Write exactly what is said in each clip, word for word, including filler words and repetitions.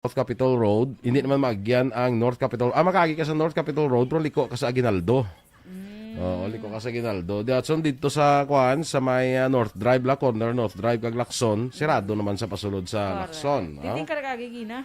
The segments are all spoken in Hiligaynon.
North Capitol Road, hindi naman maagyan ang North Capitol. Ah, makaagi ka sa North Capitol Road, pero liko ka sa Aguinaldo. Oo, liko ka sa Aguinaldo. Dason dito sa, kuan, sa may, ah, North Drive la, corner North Drive kag Lacson, sirado naman sa pasulod sa Correct. Lacson, Dito ah. Yung karag-agi, Gina?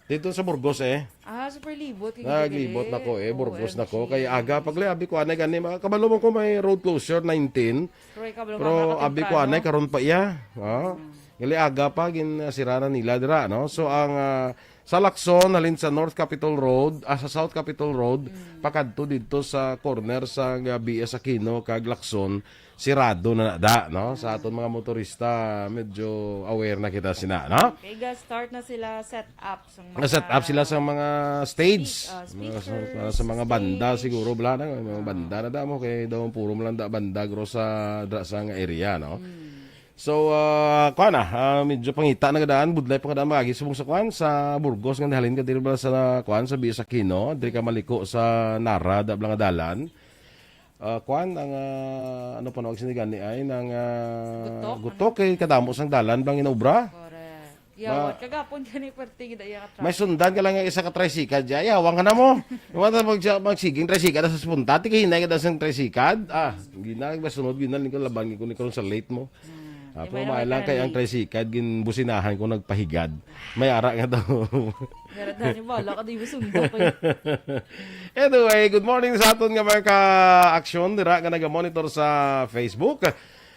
Dito sa Burgos, eh. Ah, super libot. Kay Naglibot gidali. na ko, eh. Burgos na ko. O M G. Kay aga, pag abi ko, anay gani, mga kabalo mo ko may road closure, nineteen. Pero ikaw, Pero wala ka abi ko, anay, temprano. karon pa iya. Ha? Hmm. Gali aga pa, gin, ah, sira na nila dira, no? So, ang, ah, sa Lacson, halin sa North Capitol Road, ah, sa South Capitol Road, Mm. pakadto dito sa corner sa, ah, B S Aquino kag Lacson, sirado na na da, no? Sa Mm. aton mga motorista, medyo aware na kita sina, no? Kay ga-start na sila set up sa mga Na-set up sila sa mga stage. Speak-, ah, Mga sa, speaker, sa mga banda stage. siguro, bla na, mga Ah. banda na da mo, kay daw puro man lang da banda, gro sa, dra sa nga area, no? Mm. So, ah, kuan na, ah, medyo pangita na gadaan, budlay pa gadaan mag-agi subong sa kuan, sa Burgos, nga nahalin ka diri ba sa kuan, sa B S Aquino, diri ka maliko sa Nara, da bla nga dalan. Ah, kuan, ang, ah, ano pa nawag sini gani ay, nang, ah, Gutok, gutok ano? kay kadamo sang dalan bang inobra. Correct. Yawat, Ma- kagapon gani, perte gid iya ka May traffic. sundan ka lang nga isa ka tricycle dya, yawang ka na mo. Wala na mag-, magsiging tricycle na sa spunta, tigahinay ka na sang tricycle. Ah, gina, masunod, gina, lingkod, laban ko ni karon sa late mo. Hmm. Ah, Di pero may may lang kay ang naman tricycle, ginbusinahan ko nagpahigad. May ara nga daw. Meron na ni bala ka, di mo sundok eh. Anyway, good morning sa aton nga mga ka-aksyon dira nga naga-monitor sa Facebook.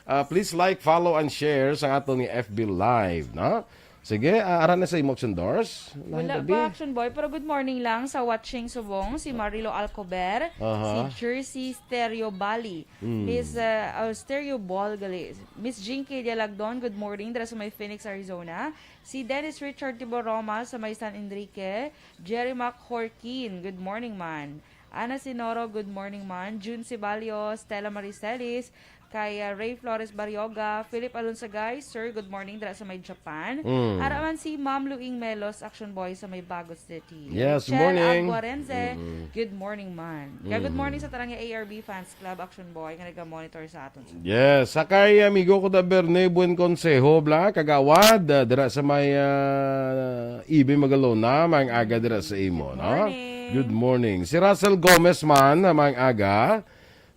Ah, please like, follow, and share sa aton nga F B Live, no? Sige, ah, ara na sa imo, Action Doors. Wala Lahi, pa, Action Boy, pero good morning lang sa watching subong, si Marilo Alcober, Aha. si Jersey Stereo Bali, Mm. Miss, uh, uh, Stereo Ball gali, Miss Jinky Dialagdon, good morning, dira sa may Phoenix, Arizona. Si Dennis Richard Tiboroma sa may San Enrique, Jerry Mac Horkin, good morning, man. Ana Sinoro, good morning, man. June Sibalio, Stella Maricelis, kay, uh, Ray Flores Barrioga, Philip Alonsagay, sir, good morning, dira sa may Japan. Mm. Ara man si Ma'am Luing Melos, Action Boy sa may Bago City. Yes, Michelle morning. Aguarense, Mm-mm. good morning, man. Kaya good Mm. morning sa tanang A R B Fans Club, Action Boy, nga naga-monitor sa aton. Yes, sa kay amigo ko da Berne, buen conseho, bla, kagawad, ah, dira sa may, ah, Ibe Magalona, maayong aga dira sa imo, Good no? morning. Good morning. Si Russell Gomez man, ah, maayong aga.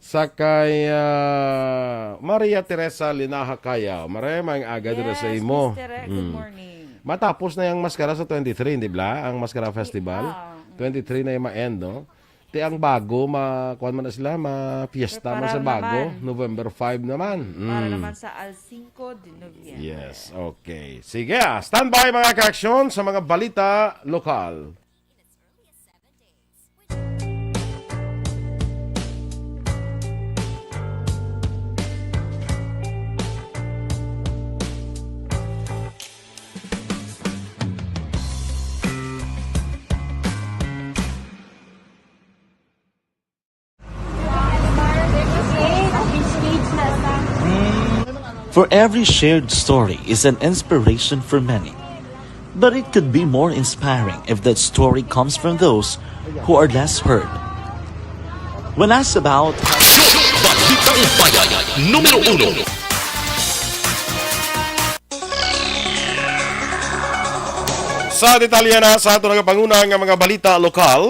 Sa kay, ah, Maria Teresa Linaha Kaya, Mare, maayong aga dira sa Yes, imo. Mister Rec, good Mm. morning. Matapos na yung maskara sa twenty-three, di bla? Ang maskara festival. Ah, mm. Twenty-three na yung ma-end, no? Ti ang bago, ma-, kuwan man na sila, ma-fiesta man Preparar sa bago. naman. November five naman. Para Mm. naman sa Al Cinco de Noviembre. Yes, okay. Sige, ah, standby, mga ka-aksyon, sa mga balita lokal. For every shared story is an inspiration for many. But it could be more inspiring if that story comes from those who are less heard. When asked about Balitang Bayan, numero uno. Sa detalye na sa ato nagapanguna nga mga balita lokal,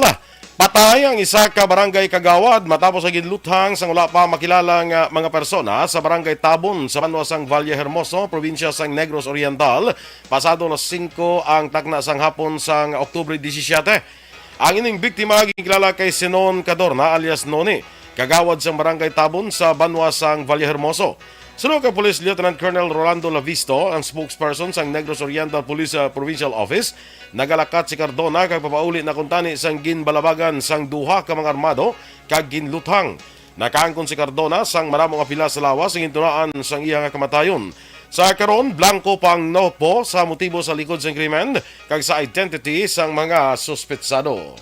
patay ang isa ka barangay kagawad matapos ang ginluthang sang wala pa makilala nga mga persona sa barangay Tabon sa banwa sang Valle Hermoso, probinsya sang Negros Oriental, pasado alas singko ang takna sang hapon sang Oktubre disisyete. Ang ining biktima ginkilala kay Sinon Cadorna alias Noni, kagawad sang barangay Tabon sa banwa sang Valle Hermoso. Suno kay Police Lieutenant Colonel Rolando Lavisto, ang spokesperson sang Negros Oriental Police, ah, Provincial Office, nagalakat si Cardona kag papauli na kuntani sang ginbalabagan sang duha ka mga armado kag ginluthang. Nakaangkon si Cardona sang madamo nga pila sa lawas nga gintunaan sang iya nga kamatayon. Sa karon, blanco pa ang NOPPO sa motibo sa likod sang krimen kag sa identity sang mga suspetsado.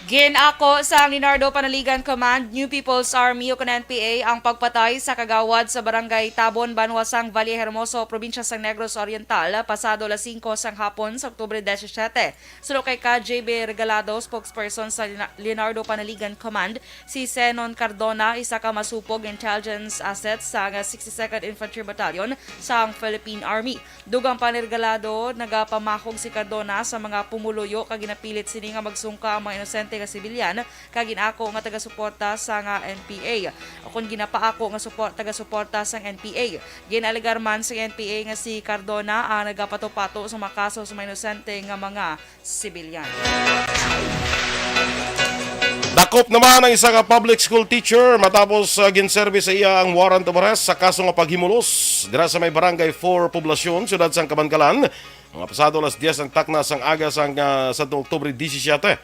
Gin-ako sang Leonardo Panaligan Command, New People's Army, o kon N P A, ang pagpatay sa kagawad sa Barangay Tabon, banwa sang Valle Hermoso, probinsya sang Negros Oriental, pasado alas singko sang hapon sa Oktubre disisiete. Suno kay Ka J B Regalado, spokesperson sa Lena-, Leonardo Panaligan Command, si Zenon Cardona, isa ka masupog intelligence asset sa sixty-second Infantry Battalion sang Philippine Army. Dugang pa ni Regalado, nagapamahog si Cardona sa mga pumuluyo kag ginapilit sini nga magsungka ang mga inosente nga sibilyan kag gin-ako nga taga-suporta sa nga N P A, o kon ginapaako nga supor-, taga-suporta sang N P A. Gin-alegar man sa N P A nga si Cardona ang nagapatupato sa mga kaso sa mga inosente nga mga sibilyan. Dakop naman ang isa ka public school teacher matapos, ah, ginserbi sa iya ang warrant of arrest sa kaso nga paghimulos dira sa may Barangay four Poblacion, siyudad sang Kabankalan, mga pasado alas diyes ang takna sang aga sang, ah, Santo Oktubre disisiete.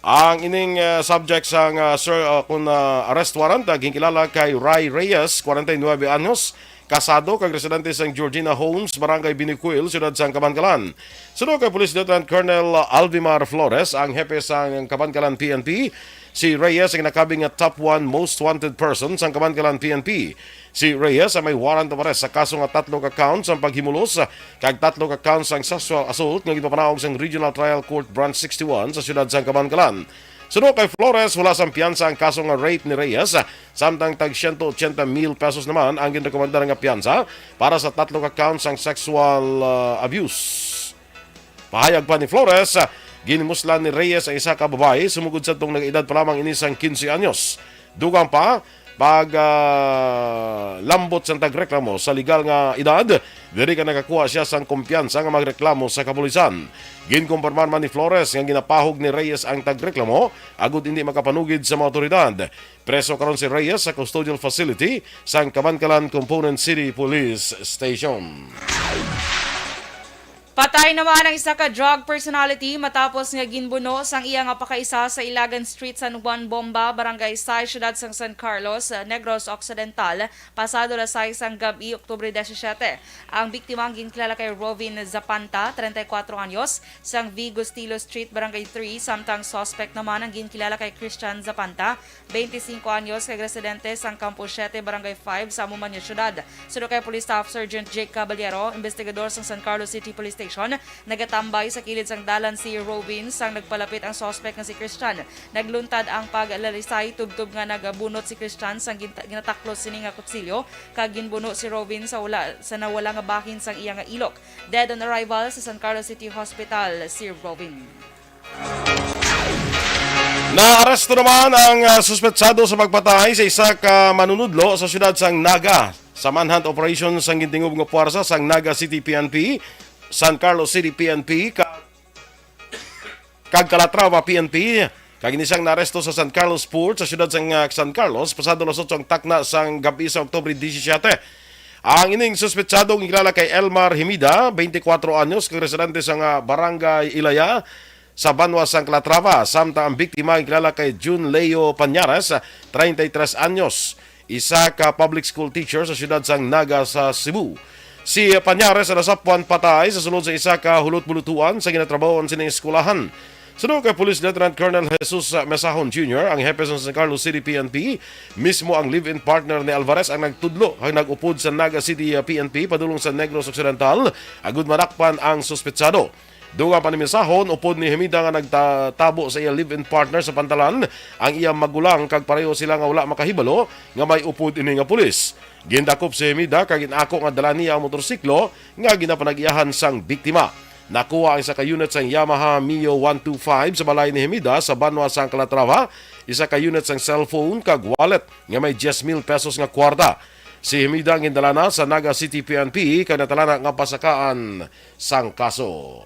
Ang ining, ah, subject sang, ah, sir, ah, kun, ah, arrest warrant, ah, ginkilala kay Ray Reyes, kwarenta y nuebe anyos, kasado kag residente sang Georgina Homes, Barangay Binicuil, siyudad sang Kabankalan. Suno kay Police Lieutenant Colonel Alvimar Flores, ang hepe sang Kabankalan P N P, si Reyes ang nakabig nga top one most wanted person sang Kabankalan P N P. Si Reyes ang may warrant of arrest sa kaso nga tatlo ka counts ang paghimulos kag tatlo ka counts ang sexual assault nga ginpapanaog sang Regional Trial Court Branch sixty-one sa siyudad sang Kabankalan. Suno kay Flores, wala sang piyansa ang kaso nga rape ni Reyes, samtang tag siyento otsenta mil pesos naman ang ginrekomendar nga piyansa para sa tatlo ka counts sang sexual, ah, abuse. Pahayag pa ni Flores, ah, ginhimuslan ni Reyes ang isa ka babayi sumugod sadtong nag-edad pa lamang ini sang quince anyos. Dugang pa, pag, ah, lambot sang tagreklamo sa legal nga edad, diri ka nakakuha siya sang kumpiyansa nga magreklamo sa kapulisan. Ginkumpirmar man ni Flores nga ginapahog ni Reyes ang tagreklamo agud indi makapanugid sa mga awtoridad. Preso karon si Reyes sa custodial facility sang Kabankalan Component City Police Station. Patay naman ang isa ka drug personality matapos nga ginbuno sang iya nga pakaisa sa Ilagan Street, San Juan Bomba, Barangay Sais, siyudad sang San Carlos, Negros Occidental, pasado alas sais sang gab-i, Oktubre disisiete. Ang biktima ang ginkilala kay Rovin Zapanta, treinta y cuatro anyos, sang V Gustilo Street, Barangay three, samtang suspect naman ang ginkilala kay Christian Zapanta, twenty-cinco anyos, kag residente sang Campo siete, Barangay five, sa amo man nga syudad. Suno kay Police Staff Sergeant Jake Caballero, investigador sang San Carlos City Police Station, nagatambay sa kilid sang dalan si Robin sang nagpalapit ang suspect nga si Christian. Nagluntad ang paglalisay tubtob nga nagabunot si Christian sang ginta-, ginataklos sini nga kutsilyo, kag ginbuno si Robin sa wala, sa nawala nga bahin sang iya nga ilok. Dead on arrival sa San Carlos City Hospital si Robin. Naaresto naman ang, ah, suspetsado sa pagpatay sa isa ka manunudlo sa siyudad sang Naga sa manhunt operation sang gintingob nga puwersa sang Naga City P N P, San Carlos City P N P, ka-, kag Calatrava P N P. Kag ini siyang naaresto sa San Carlos Port sa siyudad sang, ah, San Carlos pasado alas otso ang takna sang gab-i sa Oktubre disisiete. Ang ining suspetsado ginkilala kay Elmar Himida, twenty-four anyos, kag residente sa nga Barangay Ilaya, sa banwa sang Calatrava, samtang ang biktima ang kilala kay Jun Leo Pañares, treinta y tres anyos, isa ka public school teacher sa siyudad sang Naga sa Cebu. Si Pañares ang nasapwan patay sa sulod sa isa ka hulot-bulutuan sa ginatrabahoan sining eskwelahan. Suno kay Police Lieutenant Colonel Jesus Mesahon Junior, ang hepe sa San Carlos City P N P, mismo ang live-in partner ni Alvarez ang nagtudlo kag nag-upod sa Naga City, ah, P N P padulong sa Negros Occidental agud madakpan ang suspetsado. Dugang pa ni Mesahon, upod ni Himida nga nagtabo sa iya live-in partner sa pantalan ang iya magulang kag pareho sila nga wala makahibalo nga may upod ini nga pulis. Gindakop si Himida kag inako nga dala niya ang motorsiklo nga ginapanag-iyahan sang biktima. Nakuha ang isa ka unit sang Yamaha Mio one two five sa balay ni Himida sa banwa sang Calatrava, isa ka unit sang cellphone kag wallet nga may diyes mil pesos nga kwarta. Si Himida ang gindala na sa Naga City P N P kag natalana nga pasakaan sang kaso.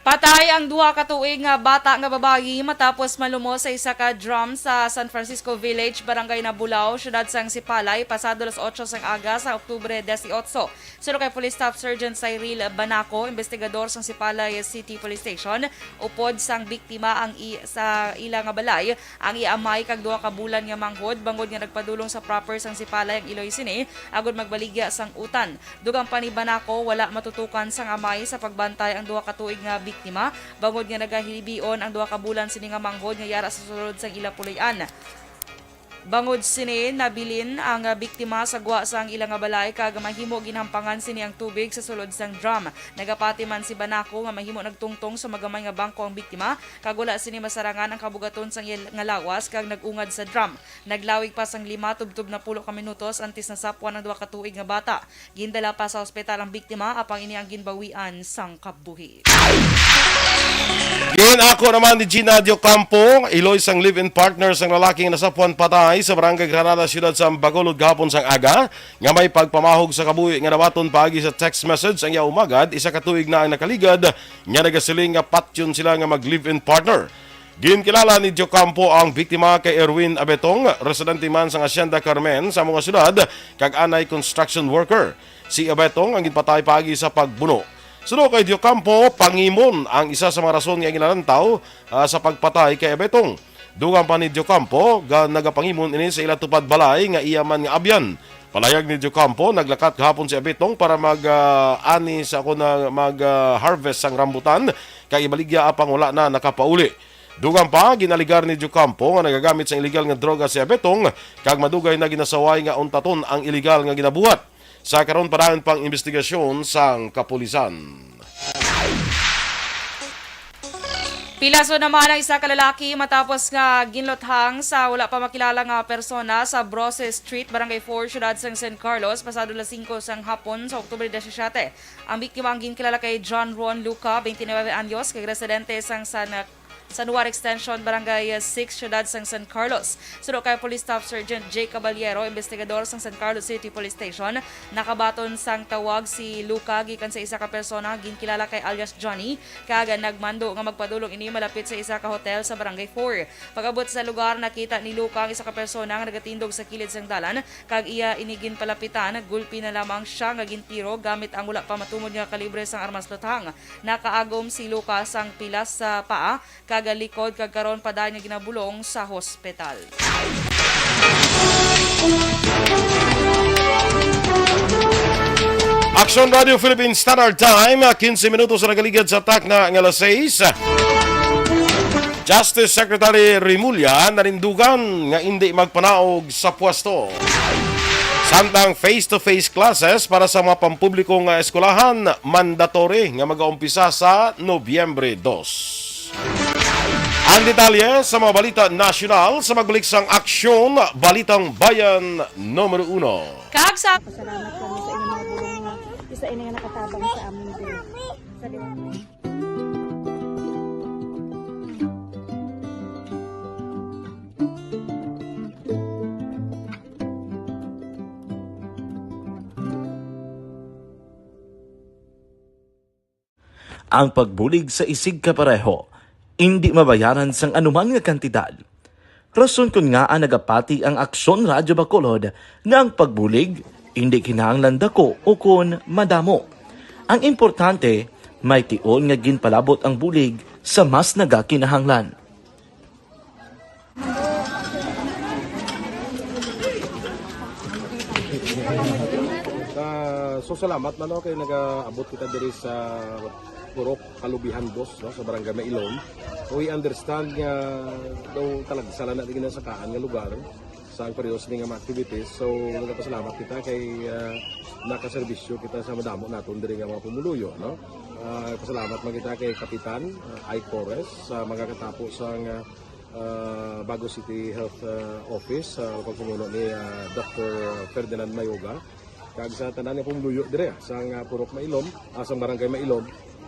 Patay ang duha ka tuig nga bata nga babayi matapos malumos sa isa ka drum sa San Francisco Village, Barangay Nabulao, siyudad sang Sipalay, pasado alas otso sang aga sa Oktubre dieciocho. Suno kay Police Staff Sergeant Cyril Banaco, investigador sang Sipalay City Police Station, upod sang biktima ang i-, sa ila nga balay, ang iya amay kag duha ka bulan nga manghod, bangod nga nagpadulong sa proper sang Sipalay ang iloy sini agud magbaligya sang utan. Dugang pa ni Banaco, wala matutukan sang amay sa pagbantay ang duha ka tuig nga biktima, bangod nga nagahilibion ang duha ka bulan sini nga manghod nga yara sa sulod sang ila puloy-an. Bangod sini, nabilin ang, ah, biktima sa gwa sang ila nga balay kag mahimo ginhampangan sini ang tubig sa sulod sang drum. Nagapati man si Banaco nga mahimo nagtungtong sa magamay nga bangko ang biktima kag wala sini masarangan ang kabugaton sang iya nga lawas kag nag-ungad sa drum. Naglawig pa sang lima tubtob napulo ka minutos antes nasapwan ang duha ka tuig nga bata. Gindala pa sa ospital ang biktima, apang ini ang ginbawian sang kabuhi. Ginako naman ni Gina Diocampo, iloy sang live-in partner sang lalaki nga nasapwan patay sa Barangay Granada, siyudad sa Bacolod, gahapon sang aga, nga may pagpamahog sa kabuhi nga nabaton paagi sa text message ang iya umagad, isa ka tuig na ang nakaligad, nga nagasiling nga patyon sila nga mag-live-in partner. Ginkilala ni Diocampo ang biktima kay Erwin Abetong, residente man sang Hacienda Carmen sa amo nga syudad, kag anay construction worker. Si Abetong ang ginpatay paagi sa pagbuno. Suno kay Diocampo, pangimon ang isa sa mga rason nga ginalantaw, ah, sa pagpatay kay Abetong. Dugang pa ni Diocampo, ga-, nagapangimon ini sa ila tupad balay nga iya man nga abyan. Palayag ni Diocampo, naglakat gahapon si Abetong para mag, ah, ani sa ako na mag, ah, harvest sang rambutan kag ibaligya apang wala na nakapauli. Dugang pa, ginaligar ni Diocampo nga nagagamit sang iligal nga droga si Abetong kag madugay na ginasaway nga untaton ang iligal nga ginabuhat. Sa karon, padayon pang imbestigasyon sang kapulisan. Pilaso naman ang isa ka lalaki matapos nga ginluthang sa wala pa makilala nga persona sa Brose Street, Barangay four, siyudad sang San Carlos, pasado las singko sang hapon sa Oktubre disisiete. Ang biktima ang ginkilala kay John Ron Luca, twenty-nine anyos, kag residente sang San, San Juan Extension, Barangay six, siyudad sang San Carlos. Suno kay Police Staff Sergeant Jay Caballero, investigador sang San Carlos City Police Station, nakabaton sang tawag si Luca gikan sa isa ka persona nga ginkilala kay alias Johnny, kag nagmando nga magpadulong ini malapit sa isa ka hotel sa Barangay four. Pag-abot sa lugar, nakita ni Luca ang isa ka persona nga nagatindog sa kilid sang dalan, kag iya ini ginpalapitan. Gulpi na lamang siya nga gintiro gamit ang wala pa matumod nga kalibre sang armas luthang. Nakaagom si Luca sang pilas sa paa kag likod, kag karon padayon nga ginabulong sa hospital. Aksyon Radio Philippine Standard Time, quince minutos na nagaligad sa takna nga alas sais. Justice Secretary Remulla nanindugan nga indi magpanaog sa pwesto. Samtang face-to-face classes para sa mga pampubliko nga eskwelahan mandatory nga magaumpisa sa Nobyembre dos. Ang detalye sa mga balita nasyonal sa magbalik sang Aksyon, Balitang Bayan numero uno. Kag sa Pasalamat kami sa inyong mga bulong nga isa ini nga nakatabang sa amin din. Sa liwanag. Ang pagbulig sa isigkapareho indi mabayaran sang anuman nga kantidad. Rason kon ngaa nagapati ang Aksyon Radyo Bacolod nga ang pagbulig indi kinahanglan dako ukon madamo. Ang importante, may tion nga ginpalabot ang bulig sa mas nagakinahanglan. Ah, so, salamat man, no, kay nagaabot kita diri sa Purok Kalubihan Dos, no, sa Barangay Mailom. We understand nga daw talagsa lang na ginasakaan nga lugar sa ang periodo sini nga mga activities. So, nagapasalamat kita kay, ah, nakaserbisyo kita sa madamo naton diri nga mga pumuluyo, no? Ah, pasalamat man kita kay Kapitan, ah, Ike Torres, sa mga katapo sa nga, ah, Bago City Health, ah, Office, sa pagpamuno ni, ah, Doctor Ferdinand Mayoga, kag sa tanan nga pumuluyo diri, ah, sa nga Purok Mailom, ah, sa Barangay Mailom,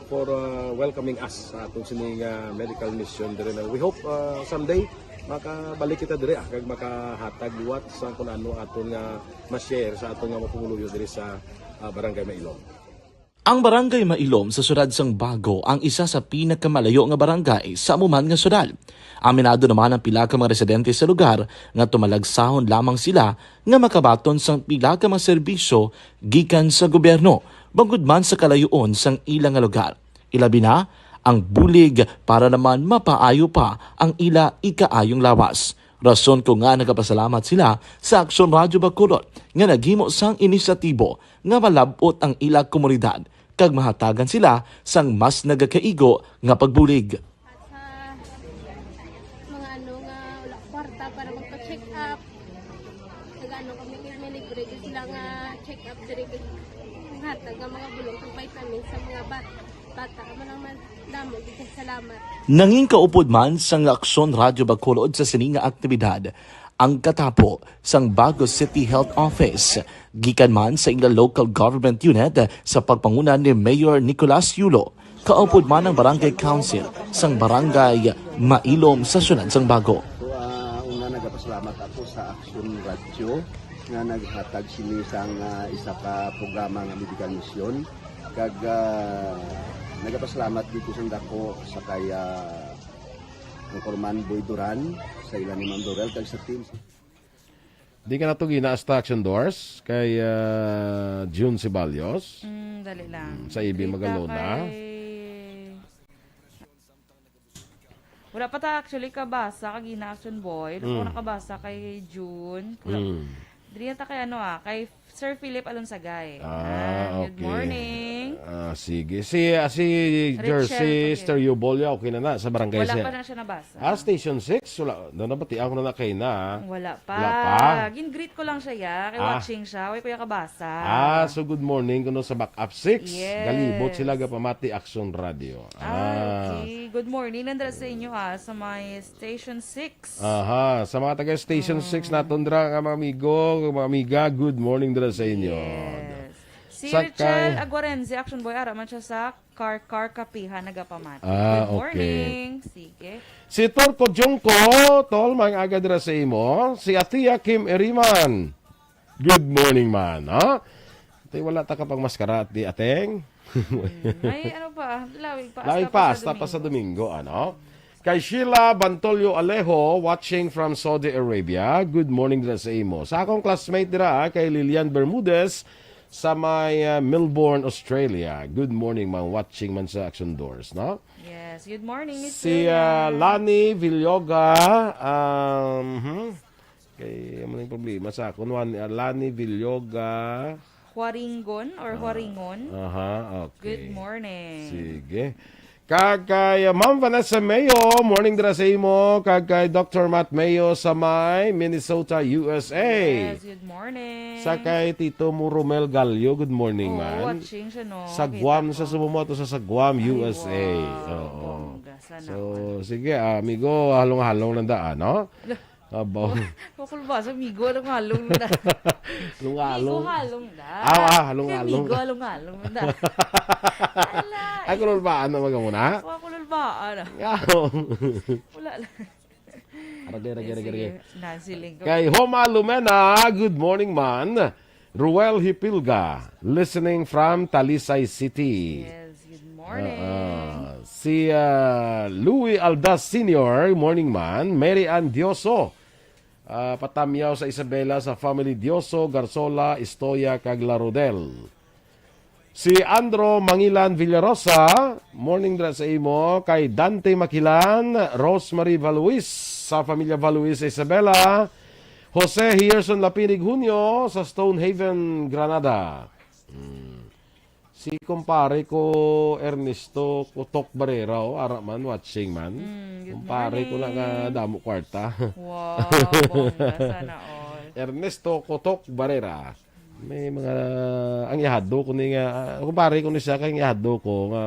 for, ah, welcoming us sa atong sini nga medical mission diri na. We hope, ah, someday makabalik kita diri, ah, kag makahatag liwat sa kung ano aton nga ma-share sa aton nga mga pumuluyo diri sa, ah, Barangay Mailom. Ang Barangay Mailom sa siyudad sang Bago ang isa sa pinakamalayo nga barangay sa amo man nga siyudad. Aminado naman ang pila ka mga residente sa lugar nga tumalagsahon lamang sila nga makabaton sang pila ka mga serbisyo gikan sa gobyerno, bangod man sa kalayoon sang ila nga lugar. Ilabi na ang bulig para naman mapaayo pa ang ila ikaayong lawas. Rason kon ngaa nagapasalamat sila sa Aksyon Radyo Bacolod nga naghimo sang inisyatibo nga malab-ot ang ila komunidad kag mahatagan sila sang mas nagakaigo nga pagbulig. At sa mga ano nga wala kwarta para magpa-check up, nag-ano kami, may libre gyud sila nga check up diri, kag hatag nga mga bulong kag vitamins sa mga bat-, bata. Amo lang man, damo gyud kay salamat. Nangin kaupod man sang Aksyon Radyo Bacolod sa sini nga aktibidad ang katapo sang Bago City Health Office, gikan man sa ila local government unit sa pagpanguna ni Mayor Nicolas Yulo. Kaupod man ang Barangay Council sang Barangay Mailom sa siyudad sang Bago. So, ah, una, nagapasalamat ako sa Action Radio nga naghatag sini sang, ah, isa ka programa nga medical mission. Kag, ah, nagapasalamat dito sa dako sa kay, ah, Anchorman Boy Duran, sa ila ni Ma'am Dorel, kag sa team. Di ka na to gina hasta Action Doors kay, ah, June Ceballos? Mm, dali lang. Mm, sa A B Grita Magalona. Kay, wala pa ta actually kabasa kag ina Action Boy. Wala pa Mm. nakabasa kay June. Wala. Mm. Diri na ta kay ano, ah, kay Sir Philip Alonsagay. Ah, Ah, good okay. morning. Ah, sige. Si, ah, si Richelle Jersey Pagil. Stereo Bolya, okay na na sa barangay Wala siya. pa na siya nabasa. Ah, Station six? Wala. Doon na, batian ko na na kay na. Wala pa. Wala pa? Gin-greet ko lang siya, ya. Kay Ah. watching siya. Way ko ya kabasa. Ah, so good morning kuno sa Backup six. Yes. Galibot sila gapamati Action Radio. Ah, Ah. okay. Good morning nandra sa inyo, ah, sa may Station six. Aha, sa mga taga Station Ah. six naton dira nga mga amigo, mga amiga, good morning dira sa inyo. Yes. Si Sa Richelle kay Aguarense, Action Boy, ara man siya sa Car Car Kapihan, nagapamati. Ah, Good okay. morning. Sige. Si Turco Jungko, tol, maayong aga dira sa imo. Si Atia Kim Eriman. Good morning, man. Ha? Tay, wala ta ka pang maskara at di ateng. Hmm, may ano pa, lawig pa, Lawig hasta pa, pa sa hasta pa sa Domingo. Domingo, ano? Kay Sheila Bantolio Alejo, watching from Saudi Arabia. Good morning dira sa imo. Sa akong classmate dira, ah, kay Lilian Bermudez, sa may, ah, Melbourne, Australia. Good morning, mang watching man sa Action Doors, no? Yes, good morning, Miss Si, ah, Lilian. Lani Villoga, um, hmm? Kay, amo ning problema sa akon. Wan-, ah, Lani Villoga. Huaringon or Ah, Huaringon? aha, okay. Good morning. Sige. Kag kay, ah, Ma'am Vanessa Mayo, morning dira sa imo. Kag kay Doctor Matt Mayo sa may Minnesota, U S A. Yes, good morning. Sa kay Tito mo Romel Gallo, good morning, Oo, man. watching siya, no? Sa Kita Guam, ko. sa sumumo ato sa, sa Guam, Ay, U S A. wow. Oo. Bongga, sana So, all. sige, ah, amigo, halong-halong lang daan, no? Lah. Abaw. Wa ko nabasa, migo, halong-halong na. Halong-halong. Migo, halong na. Ah, ah, halong-halong. Kay migo, halong-halong na. Ala, Ay, eh. Kululbaan na, maga muna. Wa ko kululbaan, ah. Yaw. Wala lang. Aragay, aragay, aragay, aragay. Sige, nasiling ko. Kay Homa Lumena, good morning, man. Ruel Hipilga, listening from Talisay City. Yes, good morning. Ah, ah. Si, ah, Louis Aldas Senior, morning man. Mary Ann Dioso, ah, patamyaw sa Isabela sa family Dioso, Garzola, Istoya, kag Larodel. Si Andro Mangilan Villarosa, morning dra sa imo. Kay Dante Makilan, Rosemary Valuis, sa pamilya Valuis sa Isabela. Jose Hierson Lapinig Junio sa Stonehaven, Granada. Hmm. Si kumpare ko, Ernesto Kutok Barrera, oh, ara man, watching man. Mm, good Kumpare ko na nga morning. Damo kwarta. Wow, bongga, sana all. Ernesto Kutok Barrera. May mga, ang yahado ko ni nga, ah, kumpare ko ni siya, kay ang yahado ko nga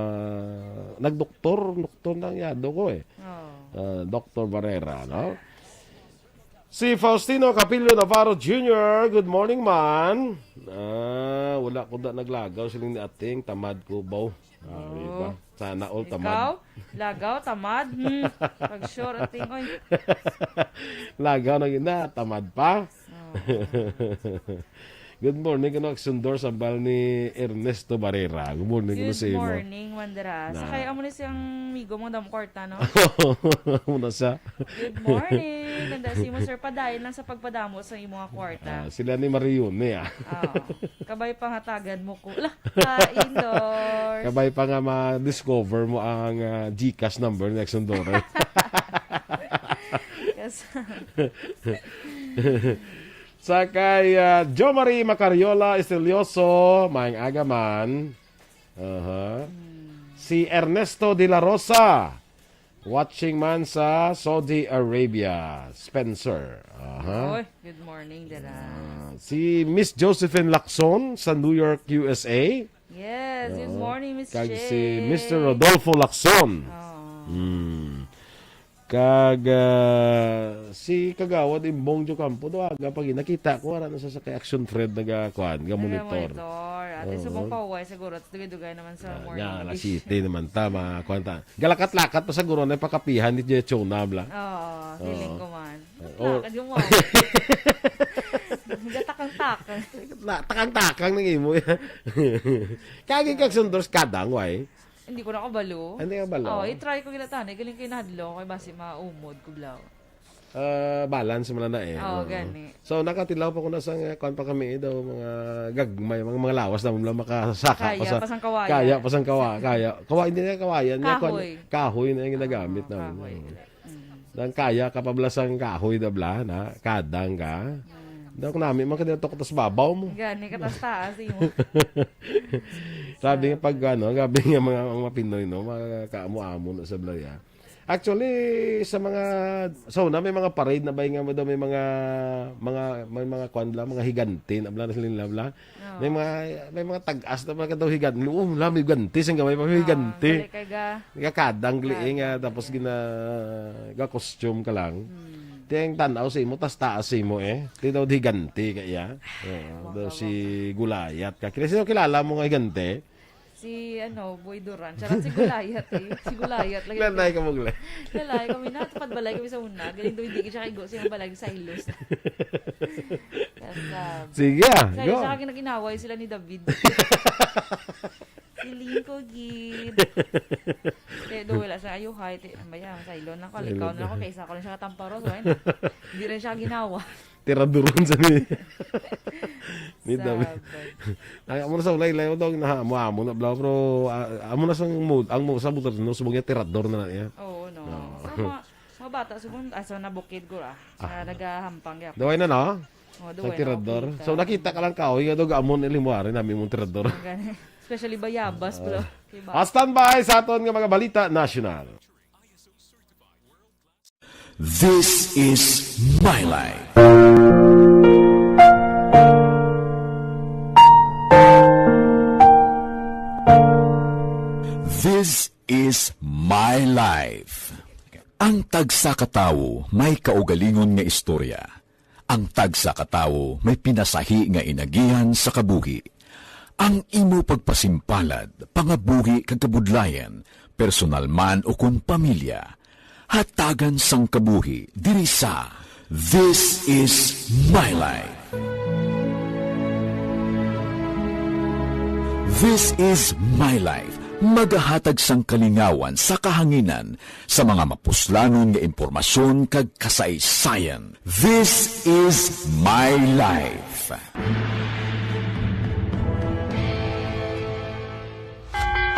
nagdoktor, doktor na ang yahado ko eh. Oh. Ah, Doktor Barrera, no? Si Faustino Capillo Navarro Junior, good morning, man. Ah, wala ko da naglagaw, siling ni Ating, tamad ko, baw. Ah, di ba? Oh. Sana all tamad. Ikaw? Lagaw, tamad? Hmm. Pag sure, Ating, oy. Lagaw na gina, tamad pa. Oh. Good morning, kuno Aksyon Doors, ambal ni Ernesto Barrera. Good morning, kuno Good sa imo. morning, Mandra. Sa Na. kay amo ni siyang migo mo damo kwarta, no? Muna sa. Good morning. Ganda si mo, sir. Padayon lang sa pagpadamo sa imo nga kwarta. Ah, sila ni Marione, ah. Oo. Kabay pa nga tagad mo ko. Lah, pa indoors. Kabay pa nga ma-discover mo ang, ah, GCash number ni Aksyon Doors. Yes. Sa kay, ah, Jo Marie Macariola Estelioso, maayong aga man. Aha. Hmm. Si Ernesto de la Rosa, watching man sa Saudi Arabia. Spencer. Aha. Oy, good morning, dira. Ah, si Miss Josephine Lacson sa New York, U S A. Yes, good Oo. morning, Miss Kag J. si Mister Rodolfo Lacson. Oo. Hmm. Kag, ah, si Kagawad Imbong Jocampo, do aga pa gid. Nakita ko, ara na sa, sa kay Action Fred naga-, kuan, ga-monitor. Naga-monitor. Ate, Oo. subong pa huway siguro, dugay-dugay naman sa Ah, morning nya, alas edition. siyete naman ta, ma-, kuan ta. Galakat-lakat pa siguro na pakapihan ni Jechona, bla. Oo, feeling Oo. ko man. Oo. Lakad yung mga. Gatakang-takang. Na, takang-takang ng imo yan. Kagi kag sundros kadang, way? Hindi ko nakabalo. Hindi ka balo? Oh, i-try ko ginatanay. Galing kayo nahadlok kay basi maumod ko blaw. Ah, balance man na eh. Oo, Oo. gani. So, nakatilaw pa ko na sa nga, kuwan pa kami eh, daw mga gagmay, mga, mga lawas na mula makasaka Kaya, pa sa, pasang kawayan. kaya, pasang kawa-, kaya. Kawa-, hindi na kawayan. Niya, kuwan, Kahoy. kahoy na yung ginagamit Oo, namin. kahoy. Oo. Mm. Nang kaya ka pa bala sang kahoy na bala, na, kadang ka. Mm. Daw nami, man ka dito, katas babaw mo. Gani, katas taas, imo. Sabi nga pag, ano, gabi nga mga, mga Pinoy, no, mga kaamo-amo na sa balaya. Actually, sa mga, so na, may mga parade na ba nga daw may mga, mga, may mga kwan lang, mga higante na bala na sila nila bala. Oo. May mga, may mga tag-as na mga daw higante. Oo, lami higante, sang gamay pa may Oo, higante. dali kay ga- Nga kadang gliing, Kadang, ah, tapos yeah. gina-, ga-costume ka lang. Hmm. Ti ang tanaw sa imo, tas taas sa imo eh. Ti daw higante kaya. Oo, Baka, daw si baka. Gulayat ka. Kila, sino kilala mo nga higante? Si, ano, Boy Duran. Siya lang si Gulayat eh. Si Gulayat lagi. Lalay ka mo, Glenn. Lalay kami na, tupad balay kami sa una. Galing daw hindi siya kaigo siya balay sa ilos. Yes, um, Sige, ah, sa go. Sa akin, nag-inaway sila ni David. Siling ko, gid. Kaya daw wala sa ayuhay. Ti, ang baya, sa ilon lang ko. Sa Likaw ilon. na ako, kaysa ako lang siya katamparo. So, ayun. Hindi rin siya ginawa. Tiraduron sa ni. Ni David. Sabay. Ay, amo na sa ulay, layo daw, na, amo, amo na, bla, pero, ah, amo na sang mood, ang mo, sa mood, no, subong niya, tirador na na niya. Oo, no. Oo. Sa mga, mga bata, subong, ah, sa nabukid ko, ah. Sa Ah. nagahampang, gyapon. Daway na, no? Oh, Sa daway na, tirador. okay, So, ta. nakita ka lang kahoy, nga daw, amo na limwari namin mong tirador. Ang gani. Especially bayabas, Ah. bro. Diba? Ah, standby sa aton nga mga balita nasyonal. This is My Life. This is My Life. Ang tagsa ka tawo may kaugalingon nga istorya. Ang tagsa ka tawo may pinasahi nga inagihan sa kabuhi. Ang imo pagpasimpalad, pangabuhi kag kabudlayan, personal man o kon pamilya, hatagan sang kabuhi diri sa This Is My Life. This Is My Life, magahatag sang kalingawan sa kahanginan sa mga mapuslanon nga impormasyon kag kasaysayan. This is My Life.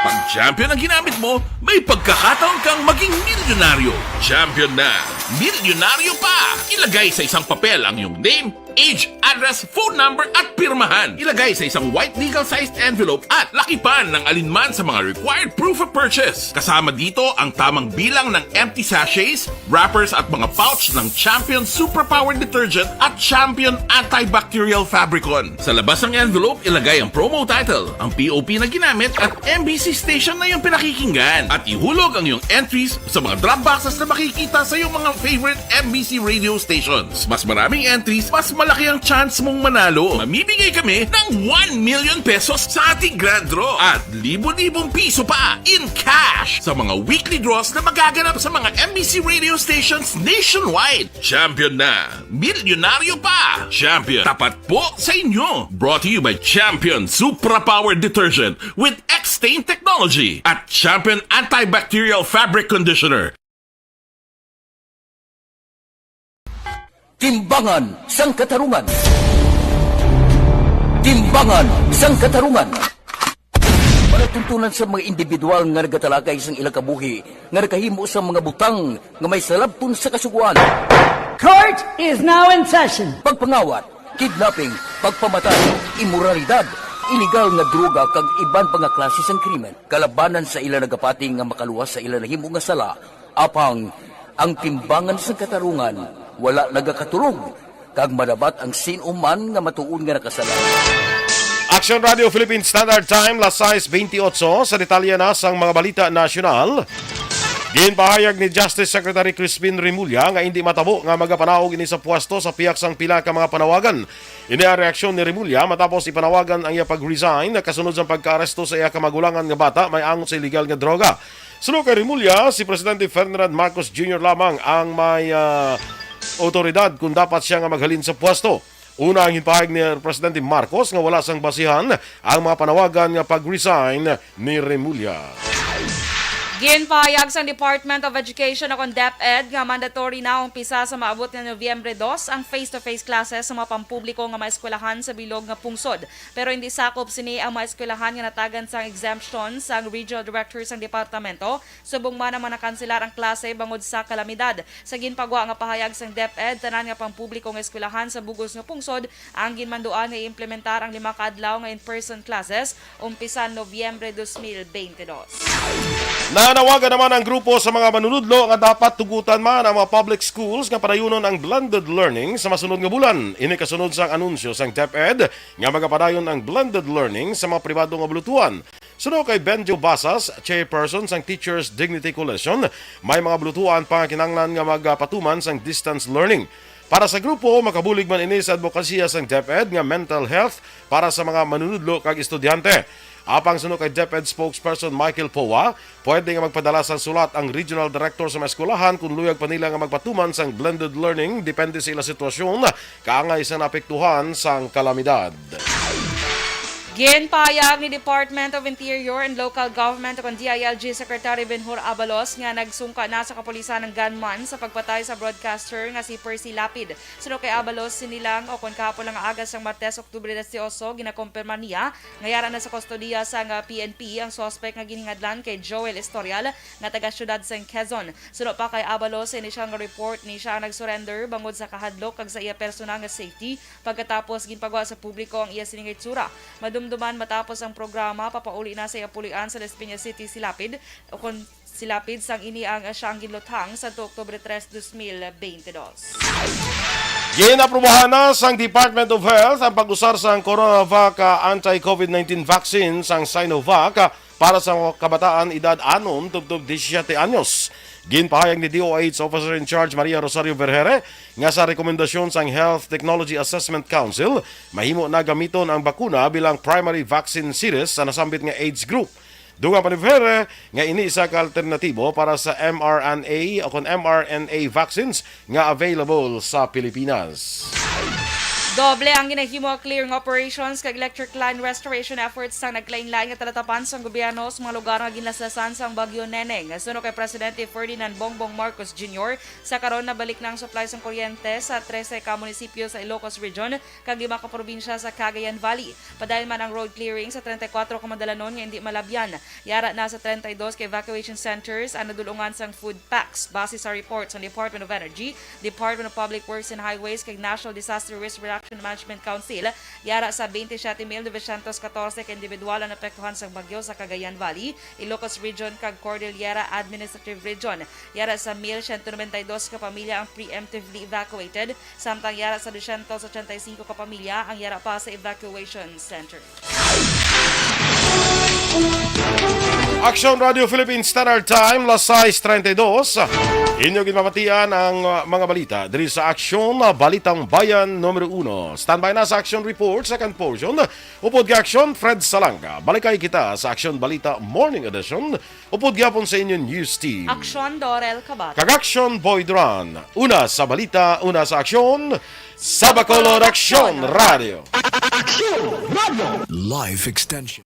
Pag champion ang ginamit mo, may pagkakataon kang maging milyonaryo. Champion na, milyonaryo pa! Ilagay sa isang papel ang iyong name, age, address, phone number, at pirmahan. Ilagay sa isang white legal-sized envelope at lakipan ng alinman sa mga required proof of purchase. Kasama dito ang tamang bilang ng empty sachets, wrappers at mga pouch ng Champion Superpower Detergent at Champion Antibacterial Fabricon. Sa labas ng envelope, ilagay ang promo title, ang P O P na ginamit at M B C station na iyong pinakikinggan. At ihulog ang iyong entries sa mga drop boxes na makikita sa iyong mga favorite M B C radio stations. Mas maraming entries, mas malaki ang chance mong manalo. Mamimigay kami ng one million pesos sa ating grand draw at libo-libong piso pa in cash sa mga weekly draws na magaganap sa mga M B C radio stations nationwide. Champion na! Milyonaryo pa! Champion, tapat po sa inyo! Brought to you by Champion Supra Power Detergent with X-Stain Technology at Champion Antibacterial Fabric Conditioner. Timbangan sang Katarungan. Timbangan sang Katarungan. Palatuntunan sa mga individual nga nagatalakay sang ilang kabuhi nga nakahimo sa mga butang nga may salabton sa kasugoan. Court is now in session. Pagpangawat, kidnapping, pagpamatay, imoralidad, Iligal nga droga kag iban pa nga klase sang krimen kalabanan sa ila nagapati nga makaluwas sa ila nahimo nga sala, apang ang timbangan sang katarungan wala nagakaturog, kag madabat ang sin-o man nga matuod nga nakasala. Action Radio Philippine Standard Time, las sais bentiocho. Sa detalye na sang mga balita nasyonal, ginpahayag ni Justice Secretary Crispin Remulla nga indi matabo nga magapanaog ini sa pwesto sa pihak sang pila ka mga panawagan. Ini ang reaksyon ni Remulla matapos ipanawagan ang iya pag-resign kasunod sa pagkaaresto sa iya kamagulangan nga bata may angot sa iligal nga droga. Suno kay Remulla, si Presidente Ferdinand Marcos Junior lamang ang may, ah, awtoridad kung dapat siya nga maghalin sa pwesto. Una, ang ginpahayag ni Presidente Marcos nga wala sang basihan ang mga panawagan nga pag-resign ni Remulla. Ginpahayag sang Department of Education o kon DepEd nga mandatory na umpisa sa maabot nga Nobyembre dos ang face-to-face classes sa mga pampubliko nga mga eskwelahan sa bilog nga pungsod. Pero hindi sakop sini ang mga eskwelahan nga natagan sang exemption sang regional director sang departamento, subong man ang mga nakanselar ang klase bangod sa kalamidad. Sa ginpagwa nga pahayag sang DepEd, tanan nga pampubliko nga eskwelahan sa bug-os nga pungsod ang ginmanduan nga i-implementar ang lima ka adlaw nga in-person classes umpisan Nobyembre dos mil bente dos. Nanawagan naman ang grupo sa mga manunudlo nga dapat tugutan man ang mga public schools nga padayunon ang blended learning sa masunod nga bulan. Ini kasunod sang anunsyo sang DepEd nga magapadayon ang blended learning sa mga pribado nga bulutuan. Suno kay Benjo Basas, chairperson sang Teachers Dignity Coalition, may mga bulutuan pa nga kinahanglan nga magapatuman sang distance learning. Para sa grupo, makabulig man ini sa adbokasiya sang DepEd nga mental health para sa mga manunudlo kag estudyante. Apang suno kay DepEd spokesperson Michael Poa, pwede nga magpadala sang sulat ang regional director sa mga eskwelahan kung luyag pa nila nga magpatuman sang blended learning depende sa ila sitwasyon, kaangay sa naapektuhan sang kalamidad. Ginpahayag ni Department of Interior and Local Government o kon D I L G Secretary Benhur Abalos nga nagsungka na sa kapulisan ang gunman sa pagpatay sa broadcaster nga si Percy Lapid. Suno kay Abalos, sini lang o kon kahapon lang nga aga sang Martes, Oktubre dieciocho, ginakumpirma niya nga yara na sa kustodiya sang P N P ang suspek nga ginhingadlan kay Joel Estorial nga taga siyudad sang Quezon. Suno pa kay Abalos, sa inisyal nga report, ini sia ang nag-surrender bangod sa kahadlok kag sa iya personal nga safety. Pagkatapos ginpagwa sa publiko ang iya sini nga itsura, madumduman matapos ang programa, papauli na sa iya pulian sa Las Piñas City si Lapid, o kon si Lapid, sang ini ang siya ang ginluthang sadto Oktubre tres, dos mil bente dos. Ginaprobahan na sang Department of Health ang pag-usar sang CoronaVac, ah, anti-COVID nineteen vaccine sang Sinovac, ah, para sa mga kabataan edad anom tubtob disisiete anyos. Ginpahayag ni D O H Officer in Charge Maria Rosario Vergere nga sa rekomendasyon sang Health Technology Assessment Council, mahimo na gamiton ang bakuna bilang primary vaccine series sa nasambit nga age group. Dugang pa ni Vergere nga ini isa ka alternatibo para sa M R N A o kon M R N A vaccines nga available sa Pilipinas. Doble ang ginahimo nga clearing operations kag electric line restoration efforts sang nagkalainlain nga talatapan sang gobyerno sa mga lugar nga ginlaslasan sang Bagyo Neneng. Suno kay Presidente Ferdinand Bongbong Marcos Junior, sa karon nabalik na ang supply sang kuryente sa trese ka munisipyo sa Ilocos Region kag lima ka probinsya sa Cagayan Valley. Padayon man ang road clearing sa treinta y cuatro ka madalanon nga indi malabyan. Yara na sa treinta y dos ka evacuation centers ang nadul-ongan sang food packs, base sa report sang Department of Energy, Department of Public Works and Highways, kag National Disaster Risk Reduction Management Council. Yara sa twenty-seven mil novecientos catorce ka individual ang naapektuhan sang bagyo sa Cagayan Valley, Ilocos Region, kag Cordillera Administrative Region. Yara sa mil siyento nobenta y dos ka pamilya ang preemptively evacuated, samtang yara sa dosyentos ochenta y singko ka pamilya ang yara pa sa evacuation center. Action Radio Philippine Standard Time, las sais treinta y dos. Inyo ginpamatian ang, uh, mga balita diri sa Action, uh, Balitang Bayan numero uno. Standby na sa Action Report, second portion. Upod kay Action, Fred Salanga. Balikay kita sa Action Balita Morning Edition. Upod gyapon sa inyo news team. Action, Dorel Kabat. Kag Action, Boy Duran. Una sa balita, una sa aksyon, sa Bacolod Action Radio. Action Radio. Life Extension.